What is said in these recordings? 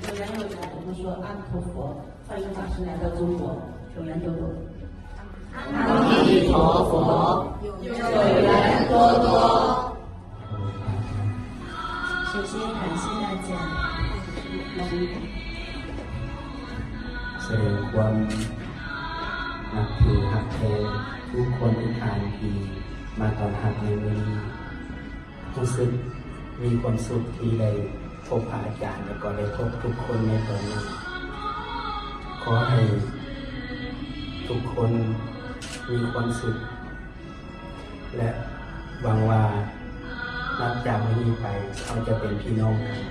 有缘有缘，我们说阿弥陀佛，欢迎法师来到中国，有缘多多。阿弥陀佛，有缘多多。首先感谢大家。ສະແດງຄວາມນັບຖືຮັກແທ້ທຸກຄົນທຸກທ່ານທີ່ມາຕ້ອນຮັບໃນມື້ນີ້. ຮູ້ສຶກມີຄວາມສຸກທີ່ໄດ້ພົບພະອາຈານ ແລະ ກໍໄດ້ພົບທຸກຄົນໃນຕອນນີ້. ຂໍໃຫ້ທຸກຄົນມີຄວາມສຸກ ແລະ ຫວັງວ່ານັບຈາກມື້ນີ້ໄປ ເຮົາຈະເປັນພີ່ນ້ອງກັນ.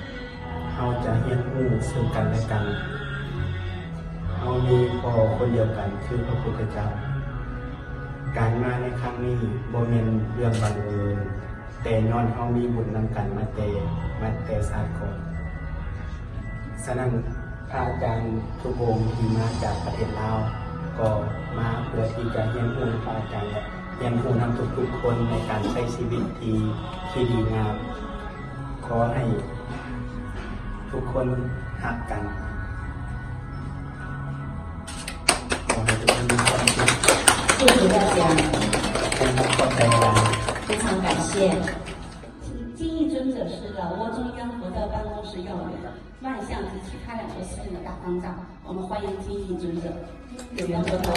ເຮົາຈະຮຽນຮູ້ເຊິ່ງກັນແລະກັນ. ເຮົາມີພໍ່ຄົນດຽວກັນຄືພະພຸດທະເຈົ້າ. ການມາໃນຄັ້ງນີ້ບໍ່ແມ່ນເລື່ອງບັງເອີນ, ແຕ່ຍ້ອນເຮົາມີບຸນນຳກັນມາແຕ່ ມາແຕ່ຊາດກ່ອນ. ສະນັ້ນ ພະອາຈານທຸກອົງທີ່ມາຈາກປະເທດລາວ ກໍມາເພື່ອທີ່ຈະຮຽນຮູ້ນຳພະອາຈານ ແລະ ຮຽນຮູ້ນຳທຸກໆຄົນໃນການໃຊ້ຊີວິດທີ່ ທີ່ດີງາມ. ຂໍໃຫ້ທຸກຄົນຮັກກັນ. ຂໍໃຫ້ທຸກຄົນມີຄວາມສຸກ. 祝福大家。 ຂໍຂອບໃຈຫຼາຍ. 非常感谢。金义尊者是老挝中央佛教办公室要员，万象及其他两个寺院的大方丈。我们欢迎金义尊者，有缘多多。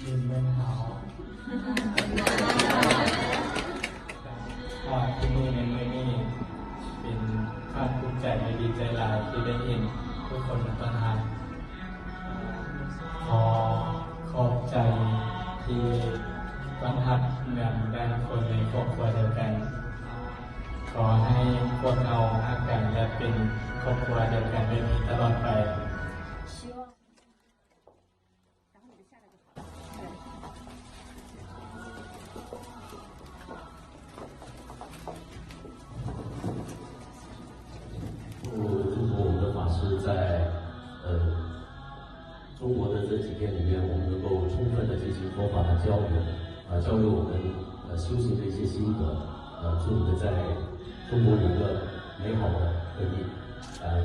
ຍິນດີເຂົ້າມາທີ່ມື້ໃນມື້ນີ້ ເປັນຄວາມພູມໃຈ ແລະ ດີໃຈຫຼາຍທີ່ໄດ້ເຫັນທຸກຄົນມາຕ້ອນຮັບ. ຂໍຂອບໃຈທີ່ຕ້ອນຮັບເໝືອນດັ່ງຄົນໃນຄອບຄົວດຽວກັນ. ຂໍໃຫ້ພວກເຮົາຮັກກັນ ແລະ ເປັນຄອບຄົວດຽວກັນແບບນີ້ຕະຫຼອດໄປ. 祝福我们的法师在，呃，中国的这几天里面，我们能够充分地进行佛法的交流，呃，交流我们，呃，修行的一些心得，呃，祝你们在中国有一个美好的婚姻。感恩。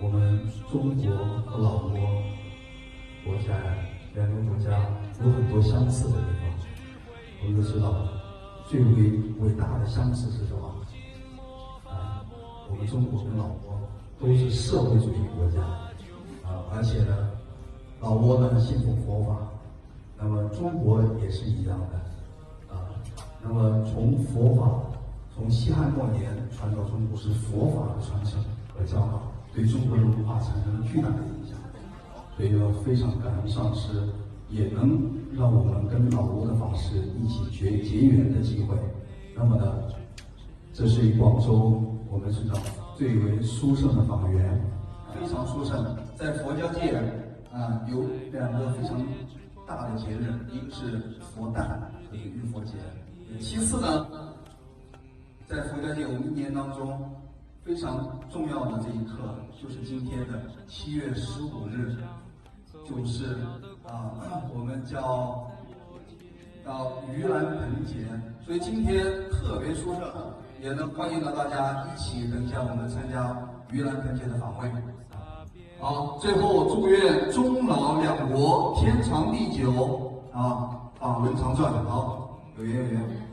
我们中国和老挝国家，两个国家有很多相似的地方。我们都知道，最为伟大的相似是什么？啊，我们中国跟老挝都是社会主义国家，啊，而且呢，老挝呢信奉佛法， 那么中国也是一样的，啊，那么从佛法，从西汉末年传到中国，是佛法的传承和教导，对中国的文化产生了巨大的影响。所以呢，非常感恩上师，也能让我们跟老挝的法师一起结，结缘的机会。那么呢， 这是广州我们是最为殊胜的法缘，非常殊胜。在佛教界，啊，有两个非常大的节日，一个是佛诞和浴佛节。其次呢，在佛教界，我们一年当中非常重要的这一刻，就是今天的七月十五日。 就是，啊，我们叫，叫盂兰盆节，所以今天特别殊胜，也能欢迎到大家一起，等一下我们参加盂兰盆节的法会。好，最后祝愿中老两国天长地久，啊，法轮常转。好，有缘有缘。